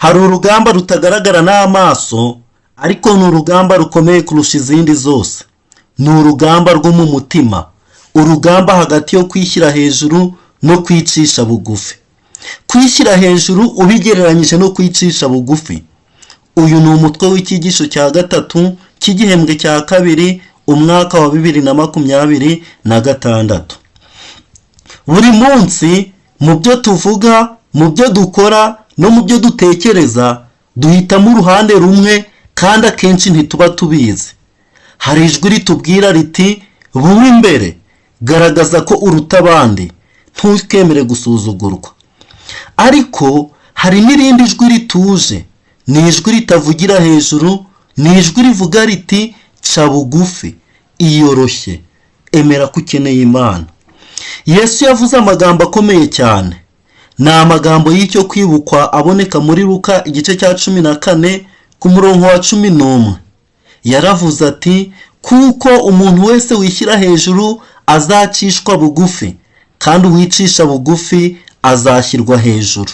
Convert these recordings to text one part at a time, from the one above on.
Hari urugamba rutagaragara n'amaso, ariko ni urugamba rukomeye kurusha izindi zose. Ni urugamba rwo mu mutima, urugamba hagati yo kwishyira hejuru no kwicisha bugufi. Kwishyira hejuru ubigereranyije no kwicisha bugufi. Uyu ni umutwe w'icyigisho cya gatatu cy'igihembwe cya kabiri, umwaka wa 2026. Buri munsi mu byo tuvuga, mu byo dukora no mu byo dutekereza, duhitamo uruhande rumwe kandi akenshi ntituba tubizi. Hari ijwi ritubwira riti: "Buwe imbere, garagaza ko uruta abandi, ntukemere gusuzugurwa." Ariko hari n'irindi jwi rituje, ni ijwi ritavugira hejuru, ni ijwi rivuga riti: "Ca bugufi, iyoroshye, emera ko ukeneye Imana." Yesu yavuze amagambo akomeye cyane. Ni amagambo y'icyo kwibukwa aboneka muri Luka igice cya 14 ku murongo wa 11. Yaravuze ati: "Kuko umuntu wese wishyira hejuru azacishwa bugufi, kandi uwicisha bugufi azashyirwa hejuru."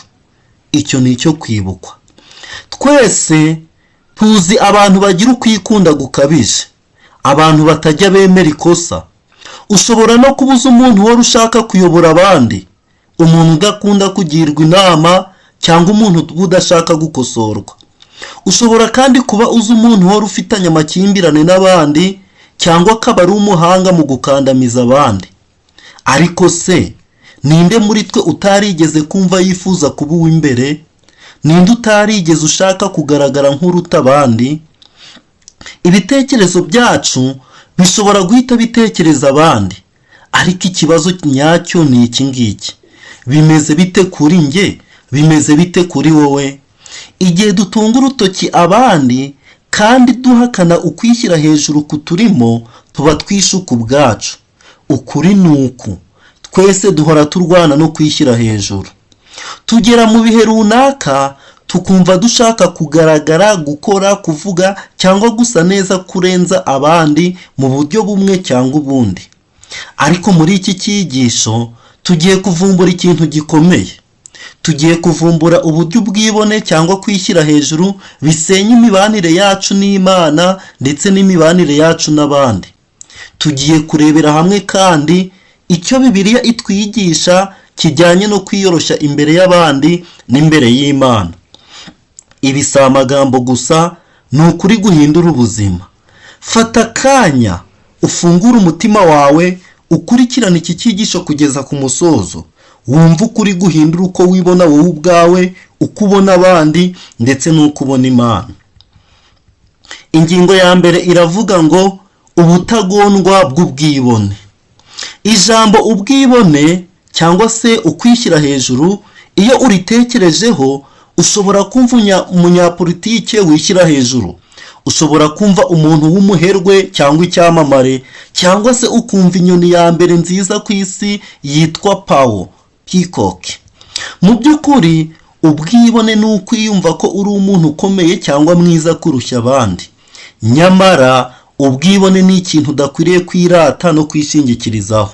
Icyo ni icyo kwibukwa. Twese tuzi abantu bagira ukwikunda gukabije, abantu batajya bemera ikosa. Ushobora no kubuza umuntu wari ushaka kuyobora abandi, umuntu udakunda kugirwa inama cyangwa umuntu udashaka gukosorwa. Ushobora kandi kuba uzi umuntu wari ufitanye amakimbirane n'abandi, cyangwa akaba ari umuhanga mu gukandamiza abandi. Ariko se ninde muri twe utarigeze kumva yifuza kuba uw'imbere? Ninde utarigeze ushaka kugaragara nk'uruta abandi? Ibitekerezo byacu bishobora guhita bitekereza abandi, ariko ikibazo nyacyo ni iki ngiki: bimeze bite kuri njye? Bimeze bite kuri wowe? Igihe dutunga urutoki abandi kandi duhakana ukwishyira hejuru kuturimo, tuba twishuka ubwacu. Ukuri ni uku: twese duhora turwana no kwishyira hejuru. Tugera mu bihe runaka tukumva dushaka kugaragara, gukora, kuvuga cyangwa gusa neza kurenza abandi mu buryo bumwe cyangwa ubundi. Ariko muri iki cyigisho tugiye kuvumbura ikintu gikomeye. Tugiye kuvumbura uburyo ubwibone cyangwa kwishyira hejuru bisenya imibanire yacu n'Imana ndetse n'imibanire yacu n'abandi. Tugiye kurebera hamwe kandi icyo Bibiliya itwigisha kijyanye no kwiyoroshya imbere y'abandi n'imbere y'Imana. Ibi si amagambo gusa, ni ukuri guhindura ubuzima. Fata akanya ufungure umutima wawe, ukurikirane iki cyigisho kugeza ku musozo, wumve ukuri guhindura uko wibona wowe ubwawe, uko ubona abandi ndetse n'uko ubona Imana. Ingingo ya mbere iravuga ngo: ubutagondwa bw'ubwibone. Ijambo ubwibone cyangwa se ukwishyira hejuru, iyo uritekerejeho ushobora kumva umunyapolitike wishyira hejuru, ushobora kumva umuntu w'umuherwe cyangwa icyamamare, cyangwa se ukumva inyoni ya mbere nziza ku isi yitwa pawo peacock. Mu by'ukuri, ubwibone ni ukwiyumva ko uri umuntu ukomeye cyangwa mwiza kurusha abandi. Nyamara ubwibone ni ikintu udakwiriye kwirata no kwishingikirizaho.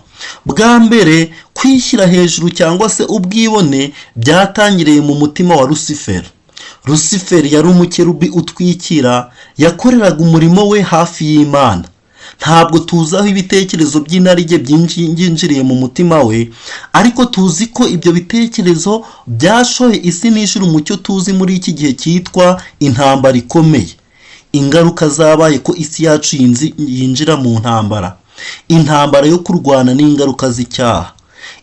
Bwa mbere, kwishyira hejuru cyangwa se ubwibone byatangiriye mu mutima wa Rusiferi. Rusiferi yari umukerubi utwikira, yakoreraga umurimo we hafi y'Imana. Ntabwo tuzi aho ibitekerezo by'inarijye byinjiriye mu mutima we, ariko tuzi ko ibyo bitekerezo byashoye isi n'ijuru mu cyo tuzi muri iki gihe cyitwa intambara ikomeye. Ingaruka zabaye ko isi yacu yinjira mu ntambara, intambara yo kurwana n'ingaruka z'icyaha.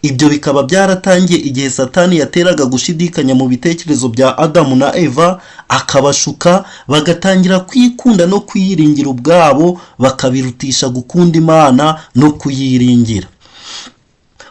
Ibyo bikaba byaratangiye igihe Satani yateraga gushidikanya mu bitekerezo bya Adamu na Eva, akabashuka bagatangira kwikunda no kwiyiringira ubwabo, bakabirutisha gukunda Imana no kuyiringira.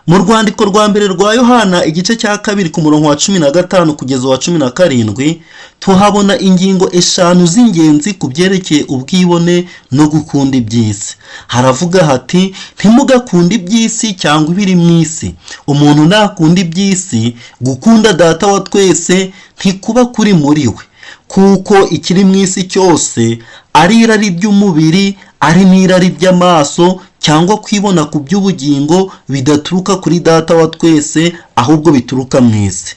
Mu rwandiko rwa mbere rwa Yohana igice cya 2 ku murongo wa 15 kugeza uwa 17, tuhabona ingingo eshanu z'ingenzi ku byerekeye ubwibone no gukunda iby'isi. Haravuga hati: "Ntimugakunde iby'isi cyangwa ibiri mu isi. Umuntu nakunda iby'isi, gukunda Data wa twese ntikuba kuri muri we. Kuko ikiri mu isi cyose, ari irari ry'umubiri, ari n'irari ry'amaso cyangwa kwibona ku by'ubugingo, bidaturuka kuri Data wa twese, ahubwo bituruka mu isi."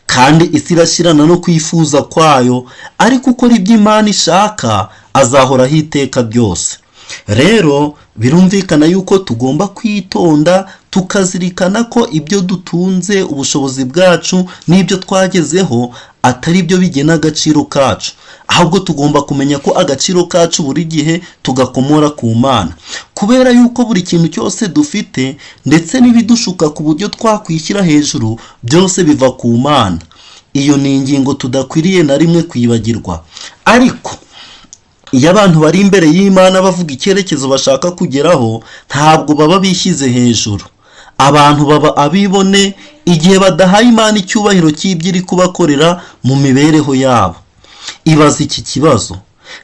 Kandi isi irashirana no kwifuza kwayo, ariko ukora ibyo Imana ishaka azahoraho iteka ryose. Rero birumvikana yuko tugomba kwitonda, tukazirikana ko ibyo dutunze, ubushobozi bwacu n'ibyo twagezeho atari byo bigena agaciro kacu, ahubwo tugomba kumenya ko agaciro kacu buri gihe tugakomora ku Mana, kubera yuko buri kintu cyose dufite ndetse n'ibidushuka ku buryo twakwishyira hejuru byose biva ku Mana. Iyo ni ingingo tudakwiriye na rimwe kwibagirwa. Ariko iyo abantu bari imbere y'Imana bavuga icyerekezo bashaka kugeraho, ntabwo baba bishyize hejuru. Abantu baba abibone igihe badahaye Imana icyubahiro cy'ibyo iri kubakorera mu mibereho yabo. Ibaze iki kibazo: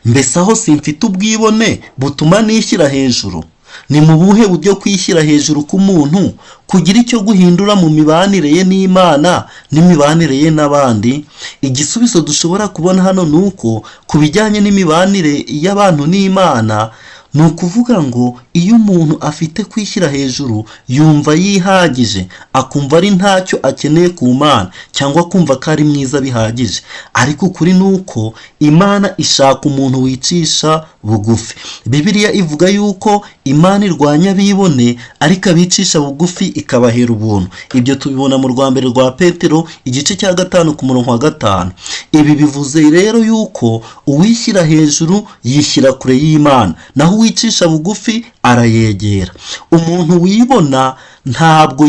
mbese aho simfite ubwibone butuma nishyira hejuru? Ni mu buhe buryo kwishyira hejuru k'umuntu kugira icyo guhindura mu mibanire ye n'Imana n'imibanire ye n'abandi? Igisubizo dushobora kubona hano ni uko ku bijyanye n'imibanire y'abantu n'Imana, ni ukuvuga ngo iyo umuntu afite kwishyira hejuru yumva yihagije, akumva ari ntacyo akeneye ku Mana, cyangwa kumva ko ari mwiza bihagije. Ariko ukuri ni uko Imana ishaka umuntu wicisha bugufi. Bibiliya ivuga yuko Imana irwanya abibone, ariko abicisha bugufi ikabahera ubuntu. Ibyo tubibona mu rwa mbere rwa Petero igice cya 5 ku murongo wa 5. Ibi bivuze rero yuko uwishyira hejuru yishyira kure y'Imana, naho uwicisha bugufi arayegera. Umuntu wibona ntabwo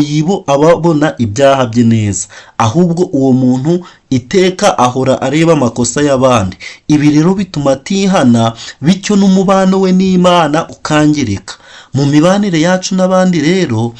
aba abona ibyaha bye neza, ahubwo uwo muntu iteka ahora areba amakosa y'abandi. Ibi rero bituma atihana, bityo n'umubano we n'Imana ukangirika. Mu mibanire yacu n'abandi rero,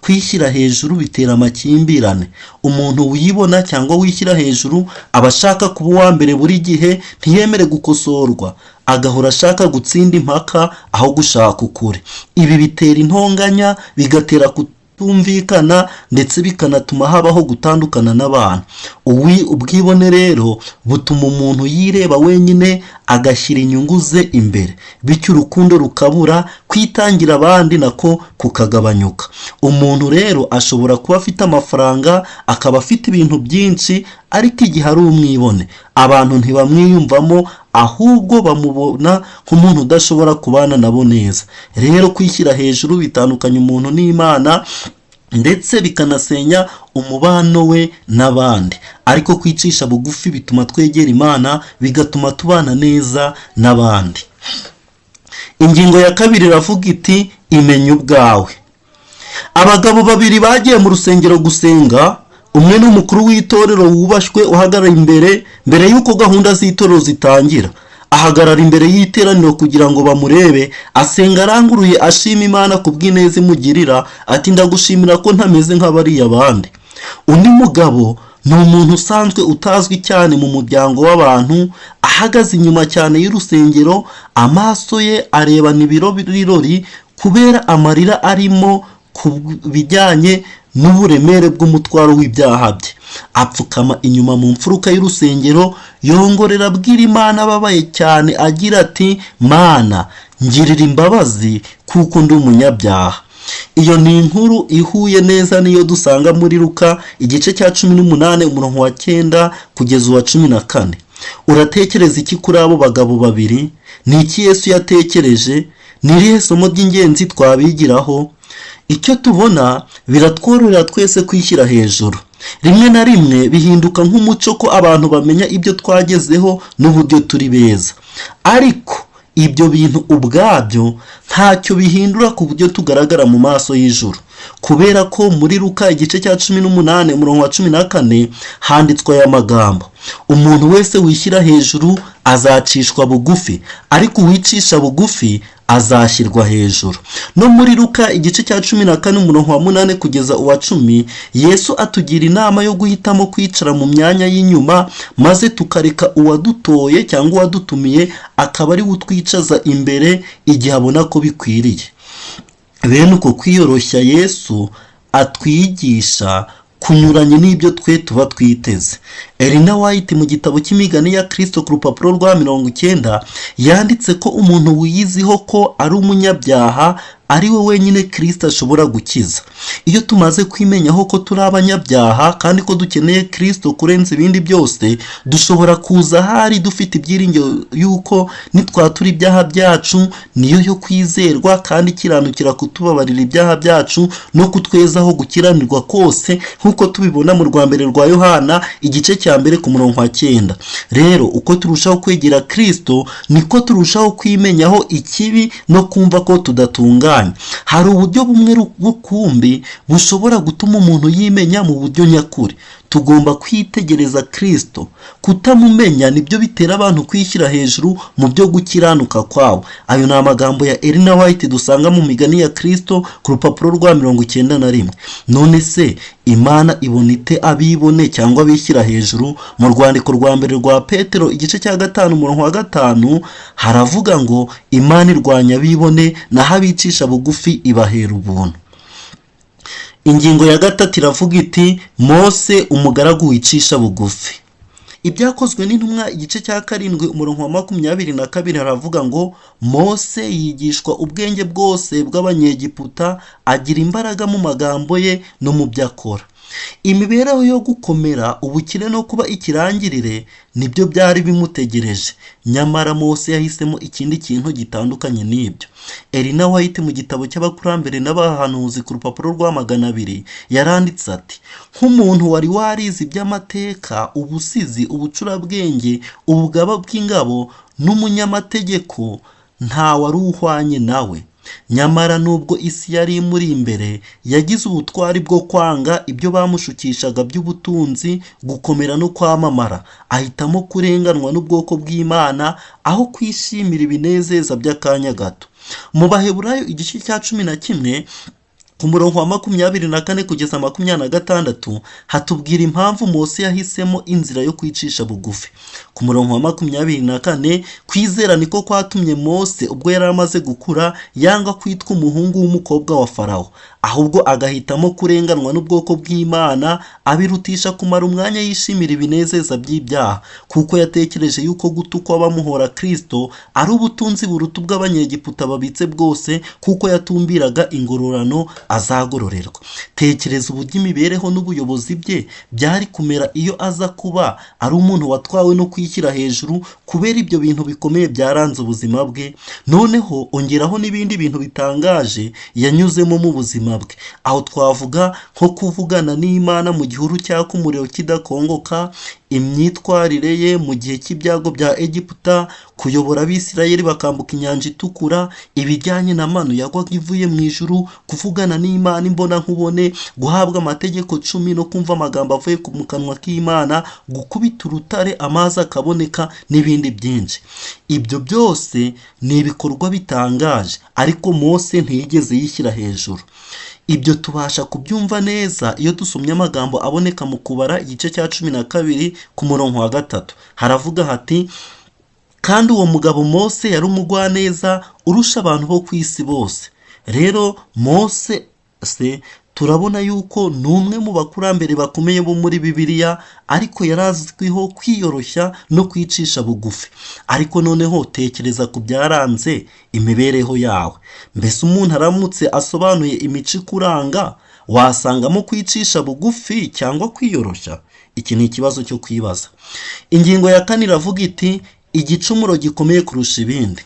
kwishyira hejuru bitera amakimbirane. Umuntu wibona cyangwa wishyira hejuru aba ashaka kuba uwa mbere buri gihe, ntiyemere gukosorwa, agahora ashaka gutsinda impaka aho gushaka ukuri. Ibi bitera intonganya, bigatera kutumvikana, ndetse bikanatuma habaho gutandukana n'abantu. Ubwibone rero butuma umuntu yireba wenyine, agashyira inyungu ze imbere, bityo urukundo rukabura, kwitangira abandi nako kukagabanyuka. Umuntu rero ashobora kuba afite amafaranga, akaba afite ibintu byinshi, ariko igihe ari umwibone abantu ntibamwiyumvamo, ahubwo bamubona nk'umuntu udashobora kubana nabo neza. Rero kwishyira hejuru bitandukanya umuntu n'Imana, ndetse bikanasenya umubano we n'abandi. Ariko kwicisha bugufi bituma twegera Imana, bigatuma tubana neza n'abandi. Ingingo ya kabiri iravuga iti: imenya ubwawe. Abagabo babiri bagiye mu rusengero gusenga. Umwe ni umukuru w'itorero wubashywe, uhagarara imbere mbere y'uko gahunda z'itorero zitangira. Ahagarara imbere y'iteraniro kugira ngo bamurebe, asenga aranguruye, ashima Imana ku bw'ineza imugirira, ati: ndagushimira ko ntameze nk'abariya bandi. Undi mugabo ni umuntu usanzwe utazwi cyane mu muryango w'abantu, ahagaze inyuma cyane y'urusengero, amaso ye arebana ibirori kubera amarira arimo ku bijyanye n'uburemere bw'umutwaro w'ibyaha bye. Apfukama inyuma mu mfuruka y'urusengero, yongorera abwira Imana ababaye cyane agira ati: Mana, ngirira imbabazi kuko ndi umunyabyaha. Iyo ni inkuru ihuye neza n'iyo dusanga muri Luka igice cya 18 umurongo wa 9 kugeza uwa 14. Uratekereza iki kuri abo bagabo babiri? Ni iki Yesu yatekereje? Ni irihe somo ry'ingenzi twabigiraho? Icyo tubona, biratworohera twese kwishyira hejuru. Rimwe na rimwe bihinduka nk'umuco ko abantu bamenya ibyo twagezeho n'uburyo turi beza, ariko ibyo bintu ubwabyo ntacyo bihindura ku buryo tugaragara mu maso y'ijuru, kubera ko muri Luka igice cya 18 umurongo wa 14 handitswe aya magambo: umuntu wese wishyira hejuru azacishwa bugufi, ariko uwicisha bugufi azashyirwa hejuru. No muri Luka igice cya 14 umurongo wa 8 kugeza uwa 10, Yesu atugira inama yo guhitamo kwicara mu myanya y'inyuma, maze tukareka uwadutoye cyangwa uwadutumiye akaba ari we utwicaza imbere igihe abona ko bikwiriye. Bene uko kwiyoroshya Yesu atwigisha kunyuranye n'ibyo twe tuba twiteze. Elena White mu gitabo cy'imigani ya Kristo ku rupapuro rwa 90 yanditse ko umuntu wiyiziho ko ari umunyabyaha ari we wenyine Kristo ashobora gukiza. Iyo tumaze kwimenyaho ko turi abanyabyaha kandi ko dukeneye Kristo kurenza ibindi byose, dushobora kuza ahari dufite ibyiringiro yuko nitwatura ibyaha byacu niyo yo kwizerwa kandi ikiranukira kutubabarira ibyaha byacu no kutwezaho gukiranirwa kose, nk'uko tubibona mu rwa mbere rwa Yohana igice cya 1 ku murongo wa 9. Rero uko turushaho kwegera Kristo niko turushaho kwimenyaho ikibi no kumva ko tudatunganye. Hari uburyo bumwe rukumbi bushobora gutuma umuntu yimenya mu buryo nyakuri. Tugomba kwitegereza Kristo. Kutamumenya nibyo bitera abantu kwishyira hejuru mu byo gukiranuka kwabo. Ayo ni amagambo ya Elena White dusanga mu migani ya Kristo ku rupapuro rwa 91. None se Imana ibona ite abibone cyangwa abishyira hejuru? Mu rwandiko rwa mbere rwa Petero igice cya 5 umurongo wa 5 haravuga ngo Imana irwanya abibone naho abicisha bugufi ibahera ubuntu. Ingingo ya 3 iravuga iti Mose umugaragu wicisha bugufi. Ibyakozwe n'intumwa igice cya 7 umurongo wa 22 haravuga ngo Mose yigishwa ubwenge bwose bw'Abanyegiputa, agira imbaraga mu magambo ye no mu byo akora. Imibereho yo gukomera, ubukire no kuba ikirangirire nibyo byari bimutegereje. Nyamara Mose yahisemo ikindi kintu gitandukanye n'ibyo. Elena White mu gitabo cy'abakurambere n'abahanuzi ku rupapuro rwa 200 yaranditse ati nk'umuntu wari warize iby'amateka, ubusizi, ubucurabwenge, ubugaba bw'ingabo n'umunyamategeko, nta wari uhwanye nawe. Nyamara nubwo isi yari imuri imbere, yagize ubutwari bwo kwanga ibyo bamushukishaga by'ubutunzi, gukomera no kwamamara, ahitamo kurenganwa n'ubwoko bw'Imana aho kwishimira ibinezeza by'akanya gato. Mu Baheburayo igice cya 11 ku murongo wa 24 kugeza 26 hatubwira impamvu Mose yahisemo inzira yo kwicisha bugufi. Ku murongo wa 24, kwizera niko kwatumye Mose ubwo yari amaze gukura yanga kwitwa umuhungu w'umukobwa wa Farawo, ahubwo agahitamo kurenganwa n'ubwoko bw'Imana, abirutisha kumara umwanya yishimira ibinezeza by'ibyaha, kuko yatekereje yuko gutukwa bamuhora Kristo ari ubutunzi buruta ubw'Abanyegiputa babitse bwose, kuko yatumbiraga ingororano azagororerwa. Tekereza uburyo imibereho n'ubuyobozi bye byari kumera iyo aza kuba ari umuntu watwawe no kwishyira hejuru kubera ibyo bintu bikomeye byaranze ubuzima bwe. Noneho ongeraho n'ibindi bintu bitangaje yanyuzemo mu buzima bwe. Aho twavuga nko kuvugana n'Imana mu gihuru cyaka umuriro kidakongoka, imyitwarire ye mu gihe cy'ibyago bya Egiputa, kuyobora Abisirayeli bakambuka inyanja itukura, ibijyanye na manu yagwaga ivuye mu ijuru, kuvugana n'Imana imbonankubone, guhabwa amategeko 10 no kumva amagambo avuye mu kanwa k'Imana, gukubita urutare amazi akaboneka n'ibindi byinshi. Ibyo byose ni ibikorwa bitangaje, ariko Mose ntiyigeze yishyira hejuru. Ibyo tubasha kubyumva neza iyo dusomye amagambo aboneka mu Kubara igice cya 12 ku murongo wa 3. Haravuga hati kandi uwo mugabo Mose yari umugwaneza urusha abantu bo ku isi bose. Rero Mose se turabona yuko ni umwe mu bakurambere bakomeye bo muri Bibiliya, ariko yari azwiho kwiyoroshya no kwicisha bugufi. Ariko noneho tekereza ku byaranze imibereho yawe. Mbese umuntu aramutse asobanuye imico ikuranga, wasangamo kwicisha bugufi cyangwa kwiyoroshya? Iki ni ikibazo cyo kwibaza. Ingingo ya 4 iravuga iti igicumuro gikomeye kurusha ibindi.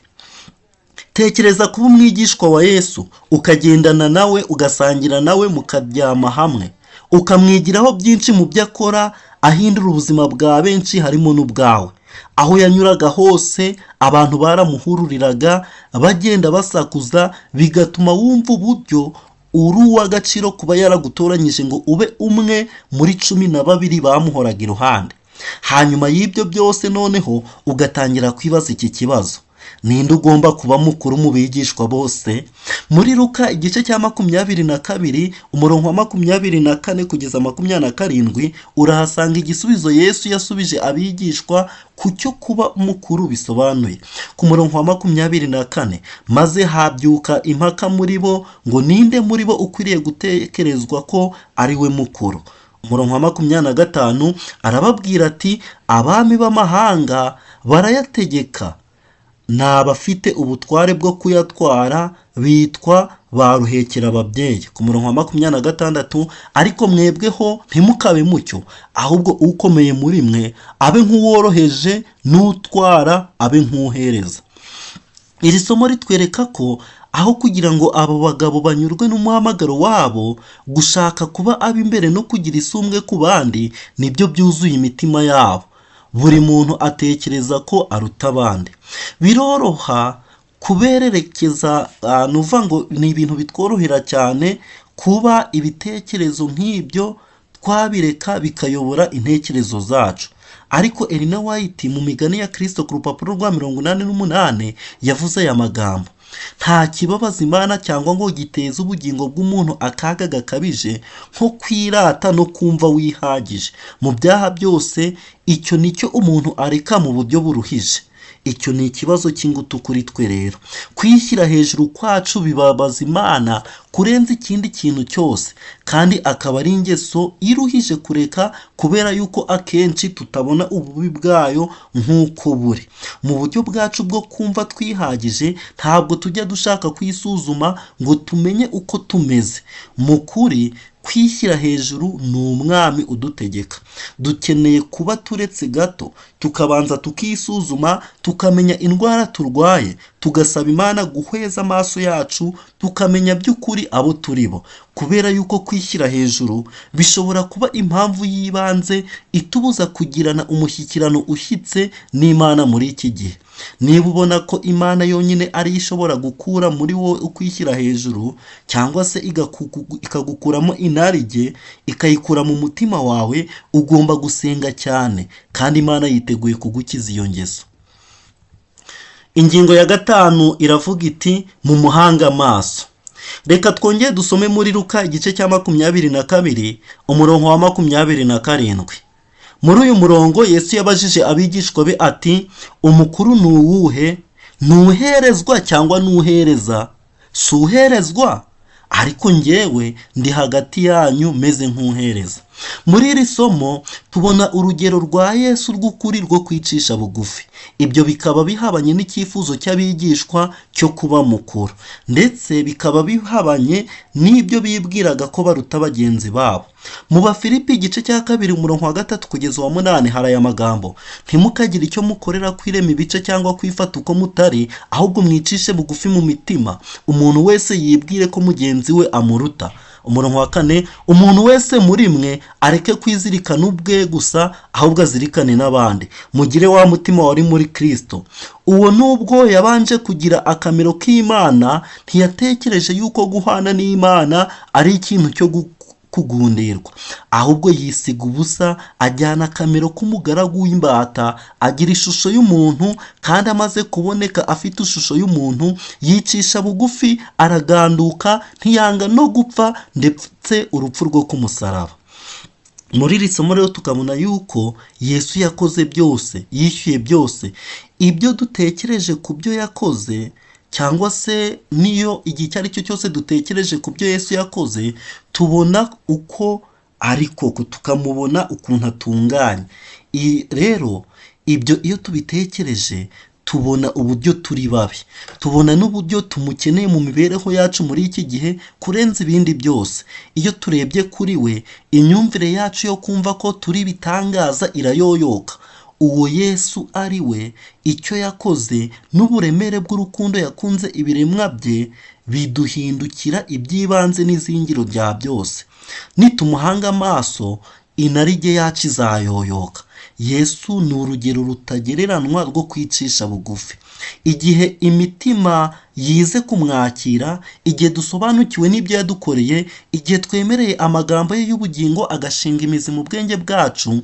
Tekereza kuba umwigishwa wa Yesu, ukagendana nawe, ugasangira nawe, mukaryama hamwe, ukamwigiraho byinshi mu byo akora, ahindura ubuzima bwa benshi harimo n'ubwawe. Aho yanyuraga hose abantu baramuhururiraga, bagenda basakuza, bigatuma wumva uburyo uri uw'agaciro kuba yaragutoranyije ngo ube umwe muri 12 bamuhoraga iruhande. Hanyuma y'ibyo byose noneho ugatangira kwibaza iki kibazo: ninde ugomba kuba mukuru mu bigishwa bose? Muri Luka igice cya 22 umurongo wa 24 kugeza 27 urahasanga igisubizo Yesu yasubije abigishwa ku cyo kuba mukuru bisobanuye. Ku murongo wa 24, maze habyuka impaka muri bo ngo ninde muri bo ukwiriye gutekerezwa ko ari we mukuru. Umurongo wa 25 arababwira ati abami b'amahanga barayategeka, Ni abafite ubutware bwo kuyatwara bitwa ba ruhekera ababyeyi. Ku murongo wa 26, ariko mwebweho ntimukabe mucyo, ahubwo ukomeye muri mwe abe nk'uworoheje, n'utwara abe nk'uhereza. Iri somo ritwereka ko aho kugira ngo abo bagabo banyurwe n'umuhamagaro wabo, gushaka kuba ab'imbere no kugira isumbwe ku bandi nibyo byuzuye imitima yabo. Buri muntu atekereza ko aruta abandi. Biroroha kubererekeza, ni ukuvuga ngo ni ibintu bitworohera cyane kuba ibitekerezo nk'ibyo twabireka bikayobora intekerezo zacu. Ariko Elena White mu migani ya Kristo ku rupapuro rwa 88 yavuze aya magambo: nta kibabaza Imana cyangwa ngo giteze ubugingo bw'umuntu akaga gakabije nko kwirata no kumva wihagije. Mu byaha byose icyo nicyo umuntu areka mu buryo buruhije. Icyo ni ikibazo cy'ingutu kuri twe rero. Kwishyira hejuru kwacu bibabaza Imana kurenza ikindi kintu cyose, kandi akaba ari ingeso iruhije kureka, kubera yuko akenshi tutabona ububi bwayo nk'uko buri. Mu buryo bwacu bwo kumva twihagije, ntabwo tujya dushaka kwisuzuma ngo tumenye uko tumeze. Mu kuri, kwishyira hejuru ni umwami udutegeka. Dukeneye kuba turetse gato, tukabanza tukisuzuma, tukamenya indwara turwaye, tugasaba Imana guhweza amaso yacu, tukamenya by'ukuri abo turi bo. Kubera yuko kwishyira hejuru bishobora kuba impamvu y'ibanze itubuza kugirana umushyikirano ushyitse n'Imana muri iki gihe. Niba ubona ko Imana yonyine ariyo ishobora gukura muri wowe ukwishyira hejuru, cyangwa se ikagukuramo inarijye, ikayikura mu mutima wawe, ugomba gusenga cyane, kandi Imana yiteguye kugukiza iyo ngeso. Ingingo ya 5 iravuga iti: mumuhange amaso. Reka twongere dusome muri Luka igice cya 22, umurongo wa 27. Muri uyu murongo Yesu yabajije abigishwa be ati: umukuru ni uwuhe? Ni uherezwa cyangwa ni uhereza? Si uherezwa? Ariko njyewe ndi hagati yanyu meze nk'uhereza. Muri iri somo tubona urugero rwa Yesu rw'ukuri rwo kwicisha bugufi. Ibyo bikaba bihabanye n'icyifuzo cy'abigishwa cyo kuba mukuru, ndetse bikaba bihabanye n'ibyo bibwiraga ko baruta bagenzi babo. Mu Bafilipi igice cya 2 umurongo wa 3 kugeza uwa 8 hari aya magambo: ntimukagire icyo mukorera kwirema ibice cyangwa kwifata uko mutari, ahubwo mwicishe bugufi mu mitima, umuntu wese yibwire ko mugenzi we amuruta. Umurongo wa 4, umuntu wese muri mwe areke kwizirikana ubwe gusa, ahubwo azirikane n'abandi. Mugire wa mutima wari muri Kristo. Uwo nubwo yabanje kugira akamero k'Imana, ntiyatekereje yuko guhana n'Imana ari ikintu cyo kugundirwa, ahubwo yisiga ubusa, ajyana akamero k'umugaragu w'imbata, agira ishusho y'umuntu, kandi amaze kuboneka afite ishusho y'umuntu, yicisha bugufi, araganduka, ntiyanga no gupfa, ndetse urupfu rwo ku musaraba. Muri iri somo rero tukabona yuko Yesu yakoze byose, yishyuye byose. Ibyo dutekereje ku byo yakoze, cyangwa se niyo igihe icyo ari cyo cyose dutekereje ku byo Yesu yakoze, tubona uko ari koko, tukamubona ukuntu atunganye. Rero ibyo iyo tubitekereje tubona uburyo turi babi, tubona n'uburyo tumukeneye mu mibereho yacu muri iki gihe kurenza ibindi byose. Iyo turebye kuri we, imyumvire yacu yo kumva ko turi ibitangaza irayoyoka. Uwo Yesu ari we, icyo yakoze n'uburemere bw'urukundo yakunze ibiremwa bye biduhindukira iby'ibanze n'izingiro rya byose. Nitumuhanga amaso, inarijye yacu izayoyoka. Yesu ni urugero rutagereranywa rwo kwicisha bugufi. Igihe imitima yize kumwakira, igihe dusobanukiwe n'ibyo yadukoreye, igihe twemereye amagambo ye y'ubugingo agashinga imizi mu bwenge bwacu,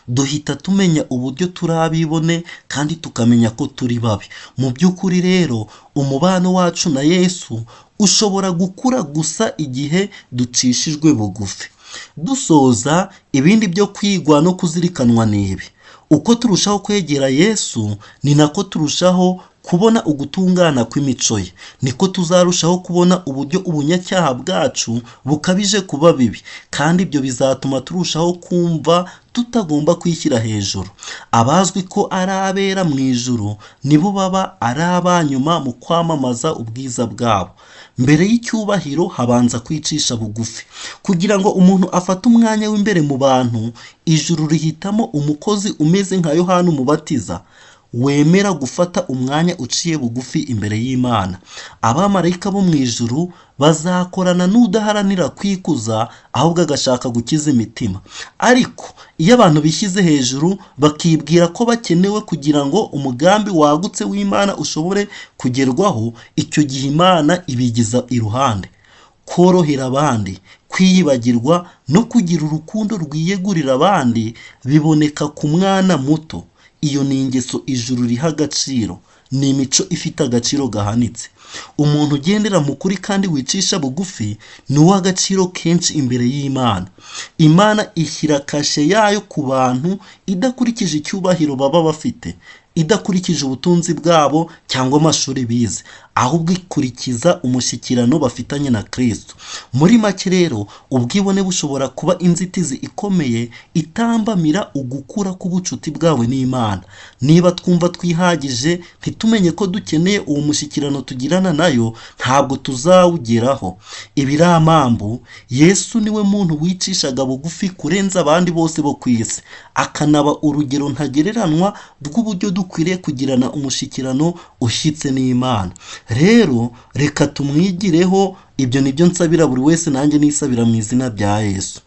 duhita tumenya uburyo turi abibone kandi tukamenya ko turi babi. Mu by'ukuri rero umubano wacu na Yesu ushobora gukura gusa igihe ducishijwe bugufi. Dusoza, ibindi byo kwigwa no kuzirikanwa ni ibi: uko turushaho kwegera Yesu ni nako turushaho kubona ugutungana kw'imico ye, niko tuzarushaho kubona uburyo ubunyacyaha bwacu bukabije kuba bibi, kandi ibyo bizatuma turushaho kumva tutagomba kwishyira hejuru. Abazwi ko ari abera mu ijuru nibo baba ari abanyuma mu kwamamaza ubwiza bwabo. Mbere y'icyubahiro habanza kwicisha bugufi. Kugira ngo umuntu afate umwanya w'imbere mu bantu, ijuru rihitamo umukozi umeze nka Yohana Umubatiza, wemera gufata umwanya uciye bugufi imbere y'Imana. Abamarayika bo mu ijuru bazakorana n'udaharanira kwikuza, ahubwo agashaka gukiza imitima. Ariko iyo abantu bishyize hejuru bakibwira ko bakenewe kugira ngo umugambi wagutse w'Imana ushobore kugerwaho, icyo gihe Imana ibigiza iruhande. Korohera abandi, kwiyibagirwa no kugira urukundo rwiyegurira abandi biboneka ku mwana muto. Iyo ni ingeso ijuru riha agaciro, ni imico ifite agaciro gahanitse. Umuntu ugendera mu kuri kandi wicisha bugufi ni uw'agaciro kenshi imbere y'Imana. Imana ishyira kashe yayo ku bantu idakurikije icyubahiro baba bafite, idakurikije ubutunzi bwabo cyangwa amashuri bize, ahubwo ikurikiza umushyikirano bafitanye na Kristo. Muri make rero, ubwibone bushobora kuba inzitizi ikomeye itambamira ugukura k'ubucuti bwawe n'Imana. Niba twumva twihagije ntitumenye ko dukeneye uwo mushyikirano tugirana nayo, ntabwo tuzawugeraho. Ibiramambu, Yesu niwe muntu wicishaga bugufi kurenza abandi bose bo ku isi, akanaba urugero ntagereranwa rw'uburyo dukwiriye kugirana umushyikirano ushyitse n'Imana. Rero reka tumwigireho, ibyo nibyo nsabira buri wese, nanjye nisabira mu izina rya Yesu.